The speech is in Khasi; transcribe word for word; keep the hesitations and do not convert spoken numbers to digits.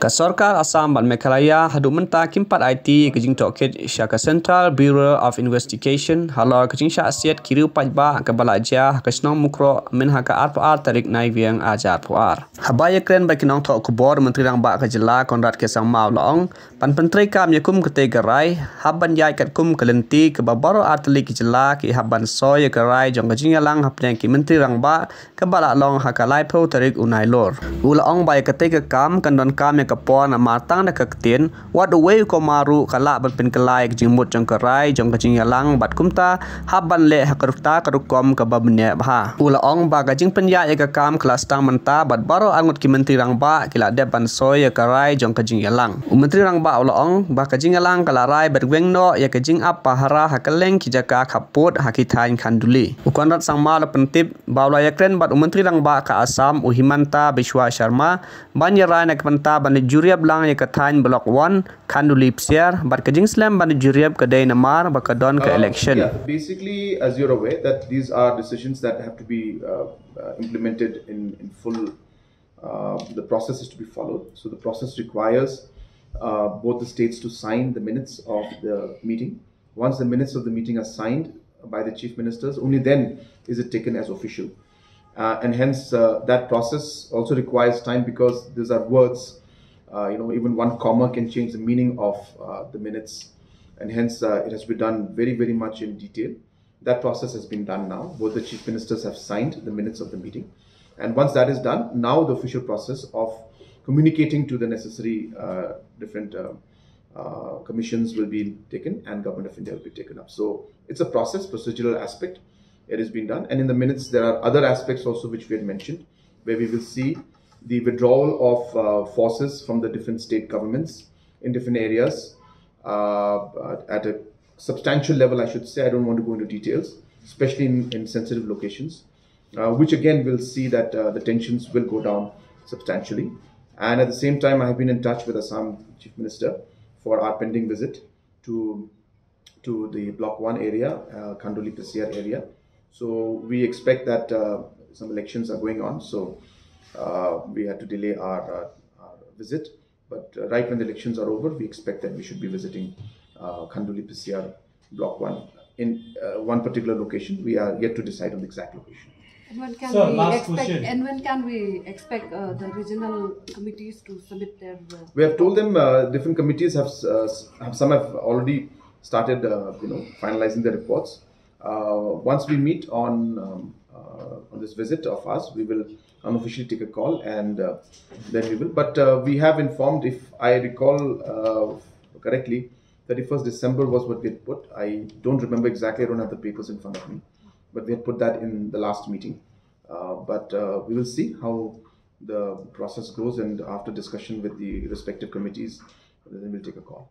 Ka sorkar Assam bad Meghalaya haduh mynta kim pat aiti ka jingtohkit sha ka Central Bureau of Investigation halor ka jingshah siat ki riew paidbah kaba la jia ha ka shnong Mukroh mynha ka arphew ar tarik Naiwieng arhajar arphew ar. Haba ïakren bad ki nongthoh khubor, Myntri Rangbah ka jylla Conrad K Sangma u la ong ban pyntreikam ïa kum katei ka rai hap ban ïaid katkum ka lynti kaba baroh artylli ki jylla ki hap ban soi ïa ka rai jong ka jingïalang hapdeng ki Myntri Rangbah kaba la long ha ka laiphew tarik u Nailur. U la ong ba ïa katei ka kam kan donkam ïa ka por namar tang da ka ktien wat uwei u comma ruh ka lah ban pynkylla ïa ka jingmut jong ka rai jong ka jingïalang bad kumta hap ban leh ha ka rta ka rukom kaba bniah bha. U la ong ba ka jingpynïaid ïa ka kam ka la sdang mynta bad baroh arngut ki Myntri Rangbah ki la dep ban soi ïa ka rai jong ka jingïalang. U Myntri Rangbah u la ong ba ka jingïalang ka la rai bad weng noh ïa ka jingap pahara ha kylleng ki jaka khappud ha ki thaiñ Khanduli. U Conrad Sangma u la pyntip ba u la ïakren bad u Myntri Rangbah ka Assam u Himanta Biswa Sharma ban ïarai na ka bynta ban jurip lang ïa ka thaiñ Block One Khanduli Psiar bad ka jingslem ban jurip ka dei namar ba ka don ka election. Yeah, basically, as you're aware, that these are decisions that have to be uh, uh, implemented in, in full. Uh, the process is to be followed. So the process requires uh, both the states to sign the minutes of the meeting. Once the minutes of the meeting are signed by the chief ministers, only then is it taken as official. Uh, and hence, uh, that process also requires time because these are words. Uh, you know, even one comma can change the meaning of uh, the minutes. And hence, uh, it has to be done very, very much in detail. That process has been done now. Both the chief ministers have signed the minutes of the meeting. And once that is done, now the official process of communicating to the necessary uh, different uh, uh, commissions will be taken and Government of India will be taken up. So it's a process, procedural aspect. It has been done. And in the minutes, there are other aspects also which we had mentioned, where we will see the withdrawal of uh, forces from the different state governments in different areas uh, at a substantial level, I should say. I don't want to go into details, especially in, in sensitive locations, uh, which again will see that uh, the tensions will go down substantially. And at the same time, I have been in touch with Assam Chief Minister for our pending visit to to the Block One area, uh, Khanduli Psiar area. So we expect that uh, some elections are going on, so uh, we had to delay our, uh, our visit. But uh, right when the elections are over, we expect that we should be visiting uh, Khanduli Psiar Block One in uh, one particular location. We are yet to decide on the exact location. And when can Sir, we last expect? Question. And when can we expect uh, the regional committees to submit their? Uh, We have told them uh, different committees have, uh, have some have already started, uh, you know, finalizing the reports. Uh, once we meet on um, uh, on this visit of us, we will unofficially take a call and uh, then we will. But uh, we have informed, if I recall uh, correctly, thirty-first December was what we had put. I don't remember exactly. I don't have the papers in front of me, but we had put that in the last meeting. Uh, but uh, we will see how the process goes, and after discussion with the respective committees, then we'll take a call.